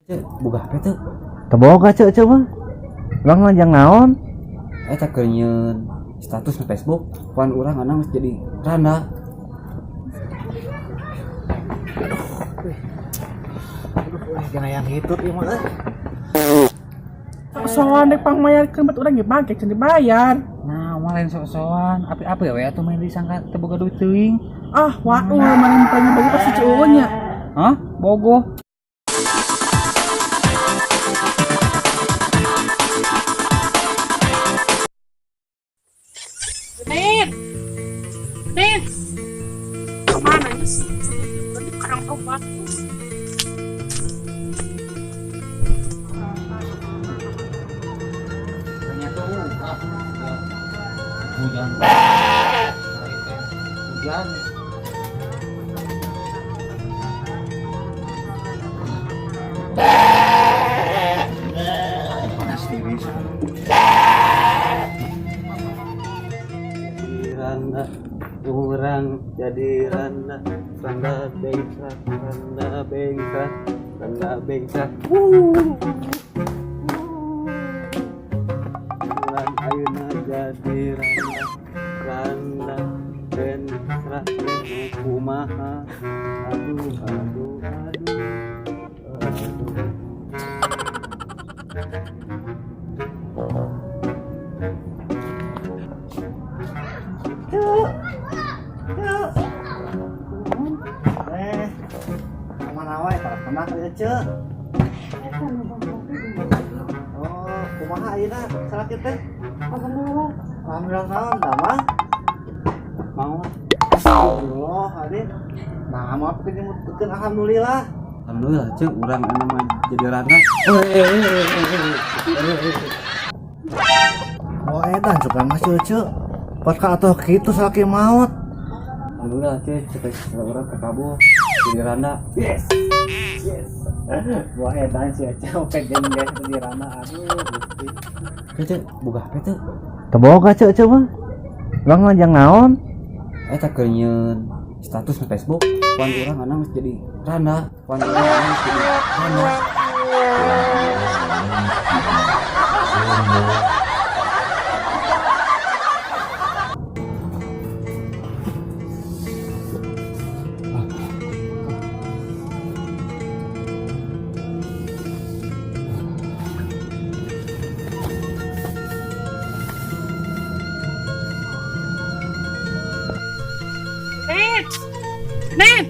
Cek, boga HP teu? Teu boga ceu ceu mah. Urang mah jang naon? Eta keur nyieun status di Facebook, pan urang anak geus jadi randa. Aduh, jangan yang hitut ieu mah euy. Sok-sokan dek pangmayarkeun bat urang ge bangke can dibayar. Nah, mah lain sok-sokan, api-api we atuh main disangka teu boga duit teuing. Ah, waduh, mana pengen bagi pasti cowoknya. Hah? Bogoh. Nen, Nen, kemana nih? Berarti karang obat. Ternyata hujan. Hujan. Panas tiris. Jadi randa, urang jadi randa, randa bengkak, randa bengkak, randa bengkak. Urang ayeuna jadi randa, randa bengkak, kumaha? Aduh, aduh, aduh, aduh. Eh, kemana wae tara tenang ieu ceu. Oh, kumaha ayeuna salaki teh? Alhamdulillah. Alhamdulillah naon damang? Mau? Alhamdulillah, Adin. Nah, mau nyebutkeun alhamdulillah. Alhamdulillah, cek urang ayeuna mah jadi randa. Oh, edan suka mah ceu ceu. Pas ka atuh kitu salaki maot. Alhamdulillah, cek cek urang kakabul jadi randa. Yes. Yes. Wah, edan sih ceu pengen guys di rana aduh Gusti. Cek, cek, boga HP teu? Teu boga ceu ceu mah. Urang mah jang naon? Eta keur nyieun status di Facebook, pan urang anak geus jadi randa, pan urang anak geus jadi randa. Nen, Nen.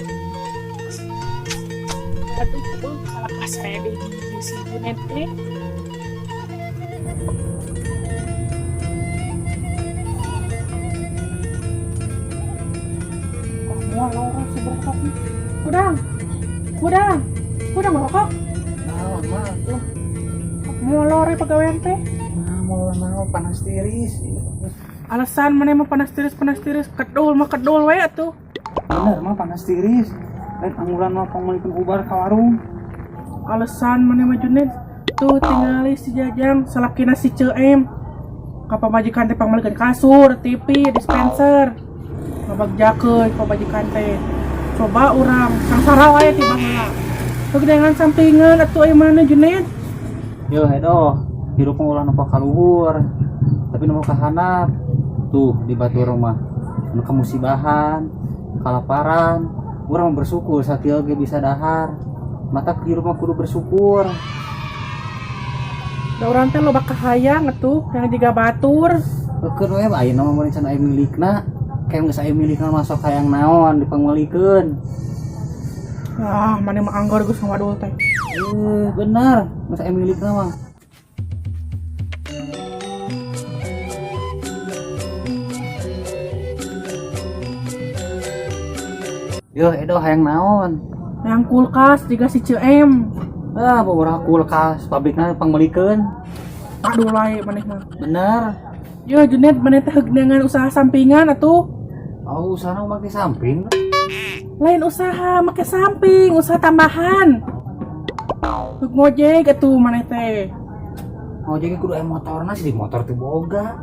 Aduh, salah pas saya di situ Nen teh. Wah, lorong si berokok nih. Kudang, kudang, kudang merokok. Naon mah tuh. Mau lore pegawaian teh. Nah, mau naon panas tiris. Alasan mana mau panas tiris, kedul mah kedul we atuh. Bener mah panas tiris. Lain angguran mah pangmeulikeun ubar ka warung. Alasan mana mah Junet. Tuh tingali si Jajang salakina si Ceem. Ka pamajikan teh pangmeulikeun kasur, TV, dispenser. Ngabagjakeun pamajikan teh. Coba urang sangsara wae ti baheula. Kegedean sampingan atuh aya mana Junet? Yo edo, hirup mah ulah nempo ka luhur. Tapi nempo ka handap. Tuh di batur mah anu kemusibahan, kalaparan. Urang mah bersyukur sakieu ge bisa dahar. Mata hirup mah kudu bersyukur. Da urang teh loba kahayang atuh yang jiga batur. Keun we ayeuna mah mun can aya milikna, kayak geus aya milikna masuk hayang naon dipangmeulikeun. Wah, mana mah anggar geus ngawadul teh. Bener, geus aya milikna mah. Yo, edo hayang naon? Hayang kulkas jiga si Ceem. Ah, bobora kulkas, pabrikna pangmeulikeun. Aduh lae maneh mah. Bener. Yo Junet maneh teh dengan usaha sampingan atuh. Oh, usaha make samping. Lain usaha make samping, usaha tambahan. Heug ngojek atuh maneh teh. Ngojek kudu aya motorna sih, di motor teh boga.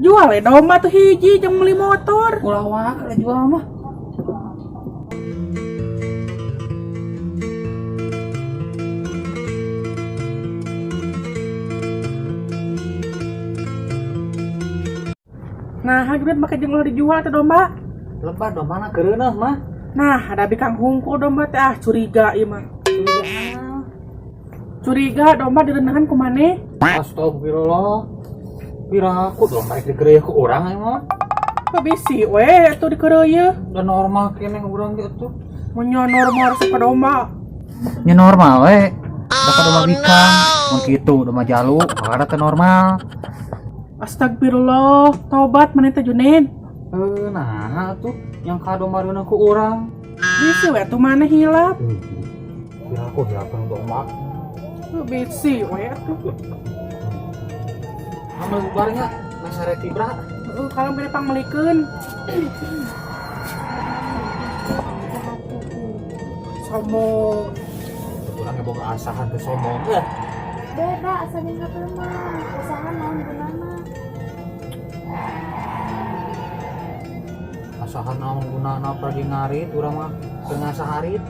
Jual we domba tuh hiji jeung meuli motor. Ulah wae jual mah. Nah, Junet make jeung ulah dijual teh domba. Lebar domba na keureuneuh mah. Nah, ada bikang hungkul domba teh ah curiga ieu mah. Curiga domba direndahan ku maneh. Astagfirullah. Piraku domba rek dikereuh ku urang ieu mah. Kok bisi we atuh dikereuyeun. Da normal keneh urang ge atuh. Mun normal resep ka domba. Nya normal we. Da ka domba bikang, mun kitu domba jalu, kakara teh normal. Astagfirullah, tobat maneh teh Junet. Nah atuh yang ka domba reuneuh ku urang. Bisi we atuh maneh hilap. Piraku hilapan domba. Bisi we atuh. Amel bubarnya, masare tibra. Heeh, kalau bere pangmelikeun. Sombong. Urang ge boga asahan teh sombong. Beda asalnya nggak mah. Usaha naon gunana. Asahan naon gunana pergi ngarit urang mah teu ngasah harit.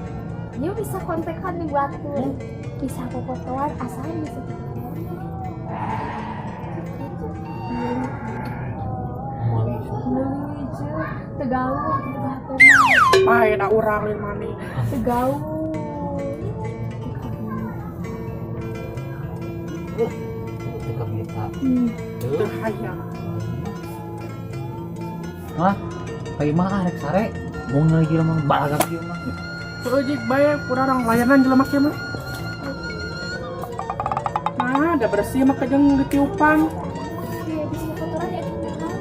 Dia bisa kontekan nih batur. Bisa popotoan asahan bisa. Meuli cu, tegaul boga HP mah. Pae da urang lain maneh. Tegaul. Teu kabita. Teu hayang. Hah? Ka imah ah rek sare. Mun lagi jelema balagak ieu mah. Heueuh jig bae kurang orang layanan jelema kieu mah. Nah, da bersih mah kejeng ditiupan. Iya, bisa kotoran ya kan.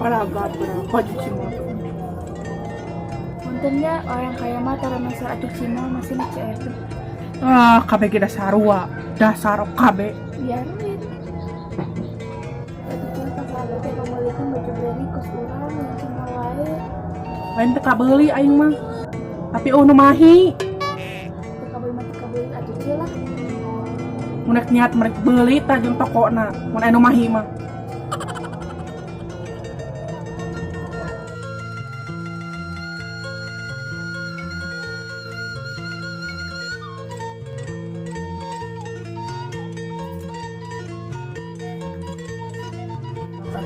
Balagat berapa cuci mah. Puntennya orang kaya mah tara meser atuh cimol masih na CR teh. Ah, kabeh ge dasar dasar kabeh. Biarin. Atuh cuma pas ada teh pemelikan baju branding kos urang yang cimol wae. Lain teu kabeuli aing mah. Tapi eueuh nu mahi. Teu kabeuli mah teu kabeuli atuh ceu lah. Mun rek niat merek beuli tah jeung tokona, mun aya nu mahi mah.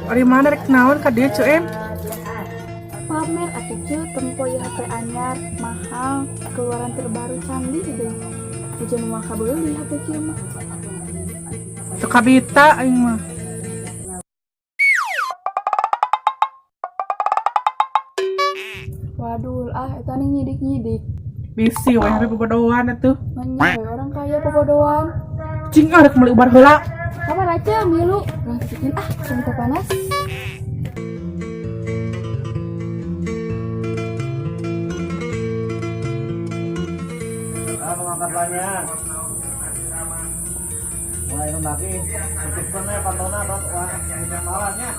Ari mana rek naon ka dieu Ceu Em? Pamer atuh ceu tempo ieu HP anyar mahal keluaran terbaru canggih deui. Aja nu mah kabeuli HP kieu mah. Teu kabita aing mah. Waduh, ah eta nih nyidik-nyidik. Bisi we HP bobodohan atuh. Manya we orang kaya bobodohan. Cing ah rek meuli ubar heula. Kapan aja milu? Urang cicikin ah, cerita panas. Ah, makan banyak. Mulai minum lagi. Tutupkan ya pantona, Bang. Wah, hujan malamnya.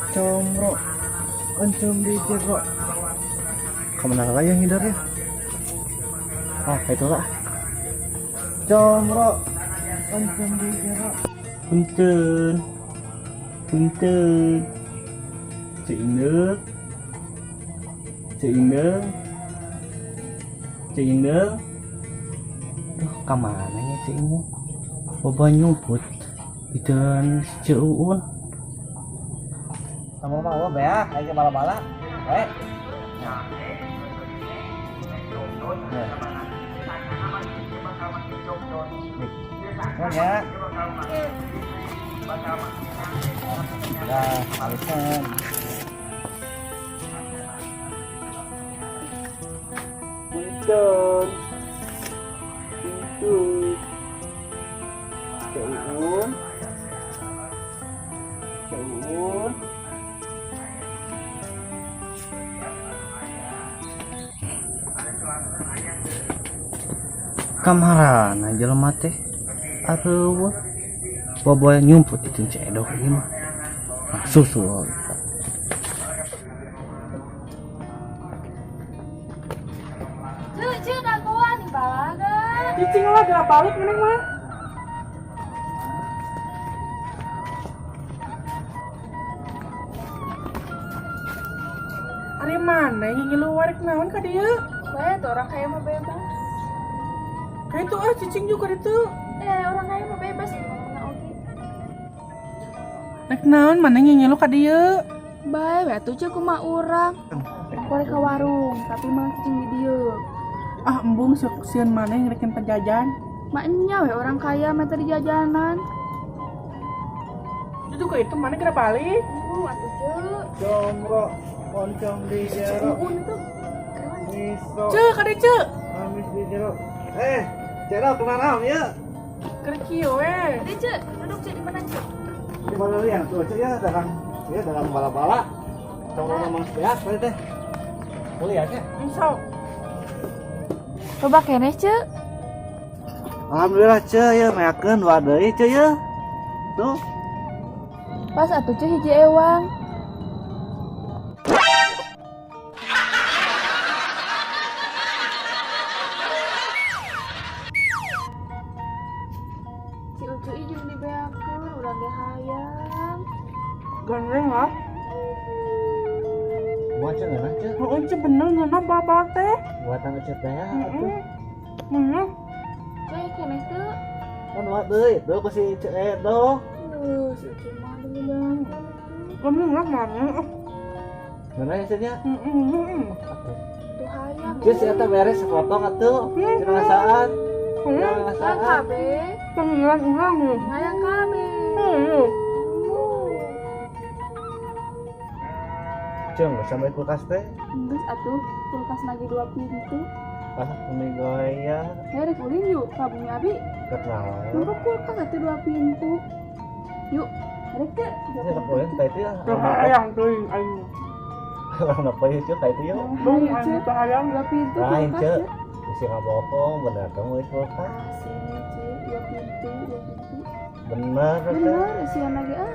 Comro oncom di jero. Kemana lagi yang ngidar ya? Ah, itulah. Comro oncom di jero. Punten. Punten. Ceu Ineu. Ceu Ineu. Ceu Ineu. Duh, kamana nya Ceu Ineu? Boba nyumput. Iteun si Ceu Uun. Sama mah beak, aja bala-bala. We. Ya. Nuhun ya. Dah, alisan. Punten. Punten. Ceu Uun. Ceu Uun. Kamarana jelema teh? Areueuh. Boboy nyumput itu Ceu Edoh ieu mah. Nah, susul. Ceu, ceu dagoan nih balaga. Cicing lah geura balik mending mah. Ari mana yang ngilu rek naon ka dieu? We, tuh orang kaya mah bebas. Kayak itu ah cicing juga itu. Orang kaya mah bebas di mana oge. Rek naon maneh ngingilu ka dieu? Bae we atuh Ceu kumaha urang. Korek ka warung, tapi mah cicing di dieu. Ah embung sieun maneh ngerekin jajan. Maknya we orang kaya mah teh di jajanan. Itu juga itu maneh kira balik. Embung atuh Ceu. Comro oncom di jero. Uun itu. Miso Ceu ka dieu Ceu. amis di jero. Eh, Cero kemana ya? Keur kieu we. Tadi Ceu, duduk Ceu di mana Ceu? Di mana lu yang tuh, ya dagang, ya dagang bala-bala. Comro memang beak teh. Boleh ya, Cek? Sok. Coba keneh Ceu. Alhamdulillah, Cek ya meakeun dua deui, Cek ya. Tuh. Pas atuh Ceu hiji ewang. Si Ucu ijung dibeakeun urang ge hayang. Gandeng lah. Buat Cek ngeunah, Cek. Heeh Ceu bener ngeunah bala-bala teh. Buatan Cek teh ya. Atuh. Heeh. Ceu keneh teu. Kan dua deui, tuh ku si Cek Edo. Duh, si Ucu mah dibeakeun. Kamu nggak mana? Ngeunah ya, Cek ya? Heeh. Atuh. Tuh hayang. Cek si eta beres sepotong atuh. Cenah ngasaan. Cenah Hayang ngasaan. kabeh. Pengiran urang ya. Hayang kabeh. Heeh. Cek nggak sampai kulkas teh. Geus atuh, kulkas lagi dua pintu. Ah, meni goyang. Hei, rek ulin yuk ka bumi abi. Kenal. Nempo kulkas atuh dua pintu. Yuk, rek teu. Ini rek ulin teh itu ya. Teu hayang teuing aing. Orang napa ya, Cek, teh itu ya. Bung Ayo, aing Ceu. teu hayang. Dua pintu Lain, kulkas, Cek. Ceu. Bisa nggak bohong, bener kamu di kulkas. Asli, Ceu, dua pintu, dua pintu. Bener, teh. Bener, isian lagi ah.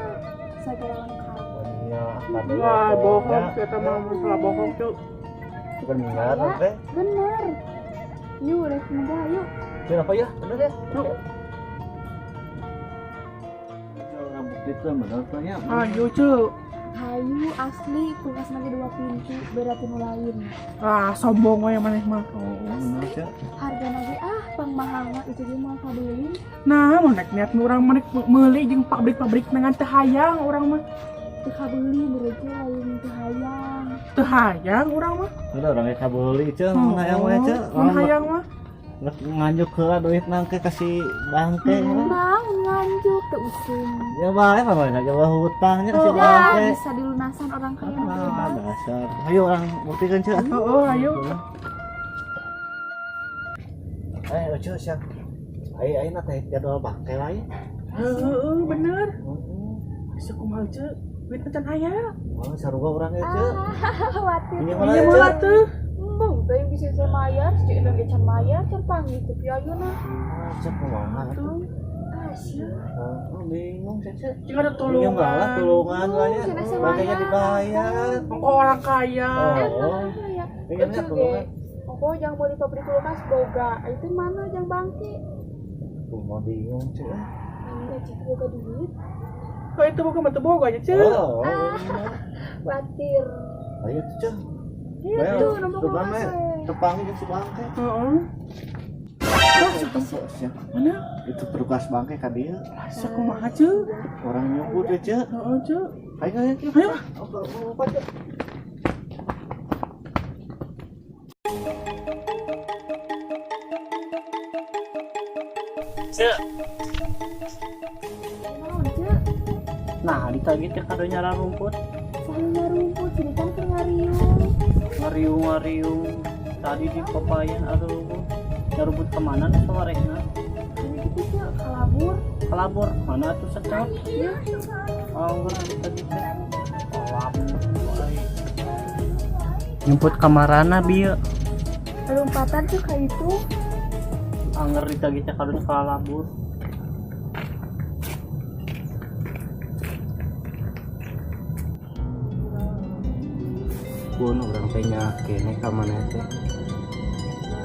Segala lengkap. Bener, apa Wah, bohong sih eta mah masalah bohong Ceu. Bener, teh. Bener. Yuk, rek muga yuk. Cek apa ya? Bener ya? Yuk. Cek, bukti tuh bener tuh ya. Ayo Ceu. Hayu asli kulkas lagi dua pintu berarti nu lain. Ah, sombong we maneh mah. Oh, bener, Cek. Harga lagi ah pang mahal mah itu ge moal kabeuli. Nah, mun rek niat urang mah rek meuli jeung pabrik-pabrik dengan teu hayang urang mah. Teu kabeuli mereka lain teu hayang. Teu hayang urang mah. Udah orangnya kabeuli, Cek, mun hayang we, Cek. Mun hayang mah. Rek nganjuk heula duit nangke kasih bangke. Nah, nganjuk teu usum. Ya bae pamana ge hutangnya kasih Ya, bangke. bisa dilunasan orang kaya mah Ah, bebas. dasar. Ayo orang buktikan, Cek. Heeh, ayo. Eh, lucu siap. Ayo, ayo nanti jadwal bangke lain. Heeh, bener. Heeh. Bisa kumaha Ceu? Duit can aya. Wah, sarua urang ya, Cek. Ah, khawatir. Ini Iya mana, mah Cek? tuh. Embung teh yang bisa saya mayar, si Ceu ge can mayar, can panggil teu piayuna. Ah, Cek kumaha tuh? Ah, sia. Oh, bingung sih, Cek. Jika ada Bingung lah, tulungan. tulungan lah ya. Cenah saya Bangkainya mayar. dibayar. Engkau orang kaya. Oh, Ya. pinginnya Lucu ge. tulungan. Pokoknya jangan beli pabrik kulkas boga. Itu mana jang bangke? Tuh mau bingung, Cek. Enggak cek boga duit. Kok itu bukan batu boga aja, Ceu. Oh, Khawatir. ayo tuh, Cek. Itu nempo Tuh, kulkas. we. Tepangi jeung si bangke. Heeh. Tempo sia. Mana? Itu perukas bangke ka dieu. Asa kumaha Ceu? Orang nyumput we, Cek. Heeh, Ceu. Ayo, ayo, Cek. Ayo. Apa, Cek? Cek. Naon, Ceu? Nah, ditagih teh kadonya rumput. Saha rumput sini kan keur ngariung. Ngariung-ngariung. Tadi di papayan aduh. Nyarumput kemana nih sawarehna? Ini gitu Ceu, kalabur. Kalabur mana tuh secot? Iya. Anggur tadi teh. Kalabur. Nyumput kamarana bieu. Lompatan Ceu ka itu. Angger ditagih teh kadonya kalabur. Pun urang teh kene ka maneh teh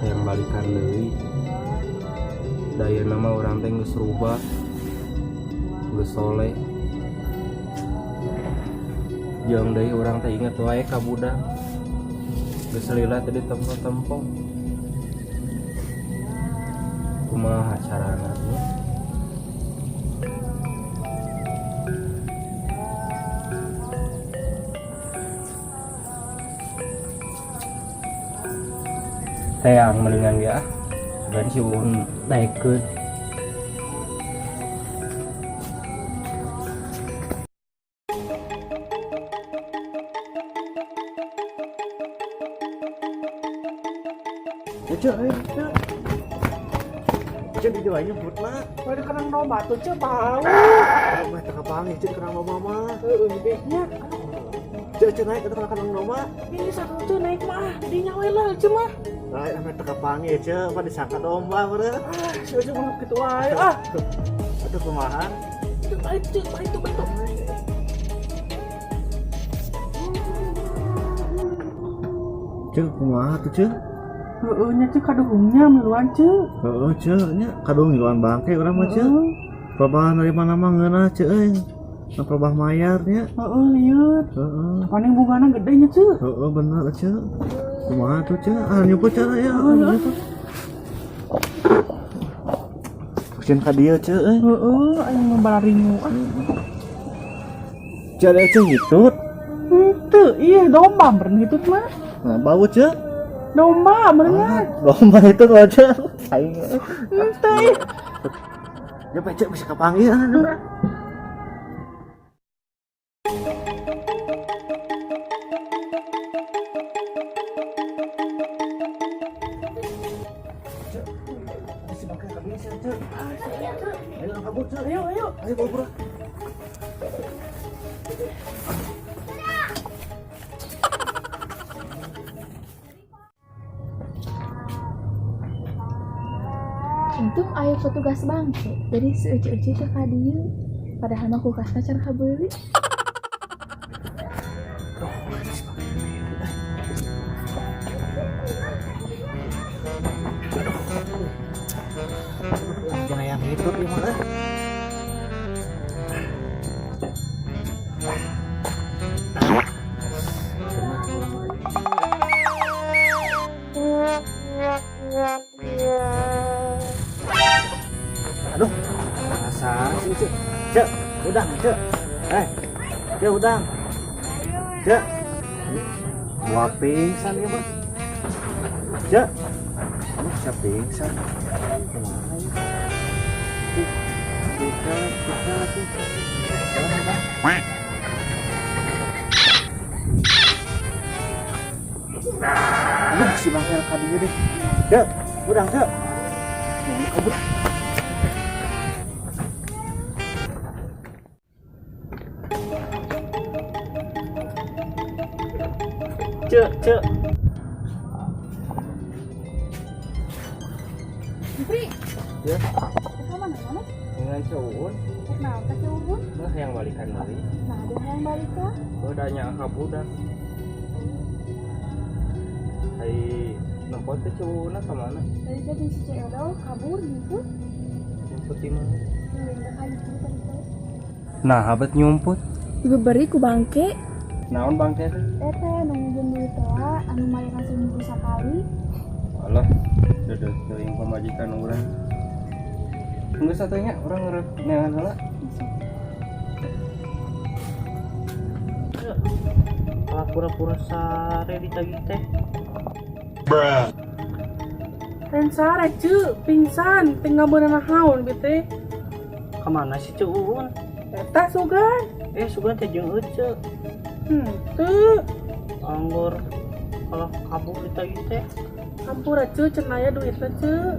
hayang balikan deui dayana mah urang teh geus rubah geus soleh jeung deui urang teh inget wae ka budak geus lila teh ditempo-tempo kumaha carana nya. Teang mendingan ge ah. Sugan si Uun daekeun. Cek, ayo, cek. Cek di jalan nyebut lah. Bade kenang domba tuh ceu bau. Mah tengah panggil cek kenang domba mah. Heeh, bednya. Cek cek naik ke kenang domba. Ini satu ceu naik mah, dinya we lah ceu mah. Naik ame tengah panggil cek, apa disangka domba meureun. Ah, si Ucu mah kitu wae ah. Atuh kumaha? Ceu, ayo ceu, ayo bentuk. Cek kumaha tuh cek? Heeh, nya ceu kaduhungnya miluan ceu. Heeh cek nya kaduhung miluan bangke urang mah cek. Perubahan dari mana mah ngeunah cek euy. Nah, perubah mayar nya. Heeh, lieur. Heeh. Paling bungana gede nya ceu. Heeh bener cek. Kumaha tuh cek? Ah nyumput cek ya. Kucing ka dieu cek euy. Heeh, aing mah balaringu ah. Cek ada cek hitut. Henteu, iya domba meureun hitut mah. Nah, bau cek. Domba meureun. Domba itu tuh aja. Aing. Henteu ih. Ya cek bisa kapanggih ah. Ayo, ayo. Ayo kabur. Untung aya petugas bangke, jadi si Uci-uci teh ka dieu. Padahal mah kulkasna can kabeuli. Jangan yang hitut ieu mah. Aduh, penasaran sih cek. Cek, udang cek. Cek udang. Cek. Buah pingsan ya, Bang. Cek. Aduh, siap pingsan. Kumaha ya? Kita. Aduh, si bangke kadieu deh. Cek, udang cek. Kabur. Cek, cek. Jupri. Ya. Ka mana mana? Dengan Ceu Uun. Naon ka Ceu Uun? Nah, yang balikan deui. Nah, ada yang balik ka? Udah nya ka budak. Ai nempo teh Ceu Uunna ka mana? Tadi teh jeung si Ceu Edo kabur gitu. Nyumput di mana? Ka ditu tadi teh. Nah, abet nyumput. Dibeberi ku bangke. Naon bangke teh? Eta nu nginjem duit teh anu mayaran seminggu sakali. Alah, deudeuh teuing pamajikan urang. Geus atuh nya urang ngeureup neangan heula. Kalah pura-pura sare ditagih teh. Bruh. Lain sare ceu, pingsan, tinggal beunang naon bi teh. Kamana si Ceu Uun? Eta sugan. Sugan teh jeung Ece. Henteu. Anggur kalau kabur ditagih teh. Hampura ceu, cenah aya duitna ceu.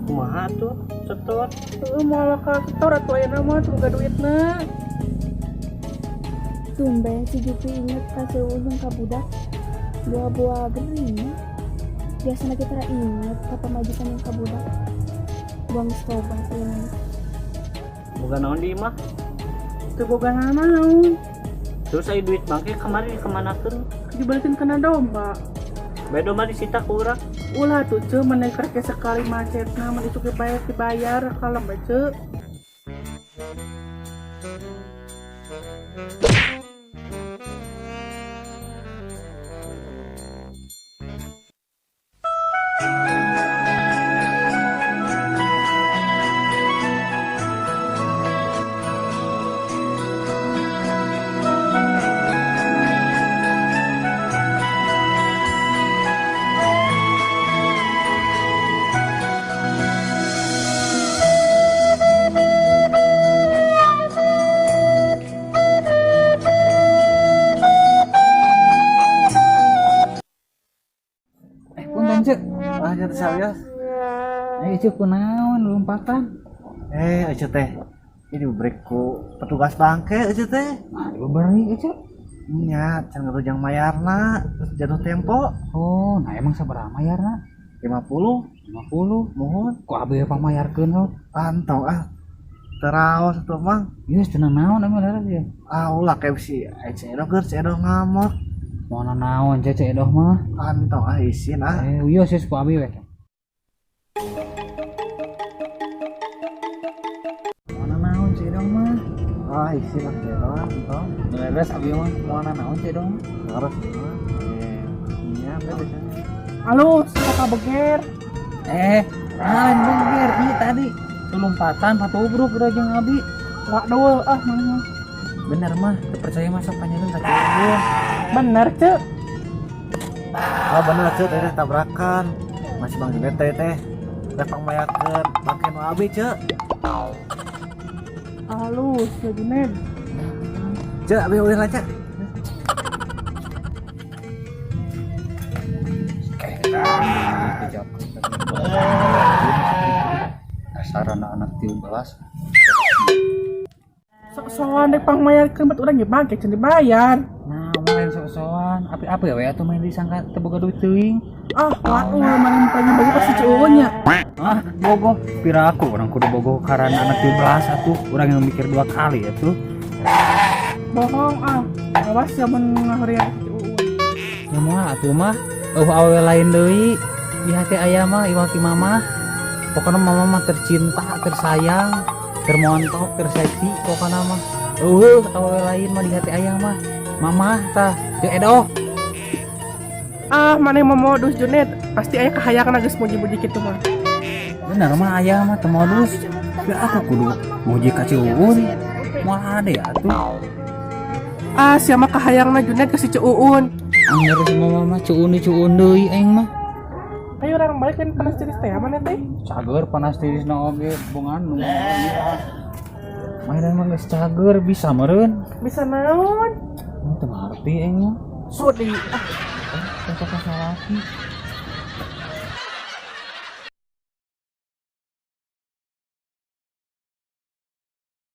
Kumaha tuh setor? Heeh, moal ka setor atuh ayeuna mah teu boga duitna. Tumben si Jupri inget ka Ceu Uun jeung ka budak. Buah-buah gering. Biasana kita inget ka pamajikan jeung ka budak. Buang tobat ayeuna. Boga naon di imah? Teu boga naon. Terus aya duit bangke kamari dikemanakeun? Dibalikin kana domba. Bae domba disita ku urang. Ulah tuh ceu, maneh kerek sekali macetna mun itu ge bayar dibayar kalem bae ceu. teh sawios. Ieu kunaon lompatan? Ece teh. Ini diberi ku petugas bangke ece teh. Nah, diberi ece. Nya, can ngerujang mayarna, terus jatuh tempo. Oh, nah emang sabaraha mayarna? 50. 50. Muhun. Ku abi pamayarkeun ho. Antong ah. Teraos atuh Mang. Ieu cenah naon emang darat ya? Ah, ulah kayak si Ece Edoh keur si Edoh ngamuk. Mau naon Cece Edoh mah? Antong ah isin ah. Wios geus ku abi we. Mau naon Cece Edoh mah? Ah, isin ah Cece Edoh entong. Beres abi mah mau naon Cece Edoh mah? Terus mah. Nya biasanya. Alus, kata beger. Lain beger ieu tadi. Lompatan patubruk udah jeung abi. Waduh, ah mana. Bener mah, teu percaya mah sok panjenengan ka Ceu. Bener, Cek. Ah bener Ceu teh tabrakan. Masih Bang Junet teh teh. Rek pangmayarkeun bangke nu abi Ceu. Alus, ya Junet. Ceu abi ulin lah Ceu. Dasar anak-anak 13. Sok-sokan dek pangmayarkeun bat urang ge bangke can dibayar. Nah, main sok-sokan. Api-api ya we atuh main disangka teu boga duit teuing. Ah, waduh, mana mukanya bagi pasti Ceu nya. Ah, bogoh. Piraku urang kudu bogoh karena anak 13 atuh. Urang yang mikir dua kali atuh. Bohong ah. Awas ya mun ngahurian Ceu. Ya moal atuh mah. Eueuh awewe lain deui. Di hati aya mah iwal ti mamah. Pokoknya mama mah tercinta, tersayang, termontok, terseksi pokoknya mah. Eueuh awewe lain mah di hati ayah mah. Mamah tah, Ceu Edoh. Ah, mana mau modus Junet? Pasti aya kahayang geus muji-muji kitu mah. Bener mah ayah mah teu modus. Ya aku kudu muji ka Ceu Uun. Moal ade atuh. Ah, siapa kahayangna Junet ke si Ceu Uun? Angger si mama mah Ceu Uun Ceu Uun deui aing mah. Ayo orang balik kan panas tiris teh mana teh? Cager panas tirisna oge bongan nu. Mainan mah geus cager bisa meureun. Bisa naon? Teu ngarti aing mah. Sudi. Ah, cocok ka salaki.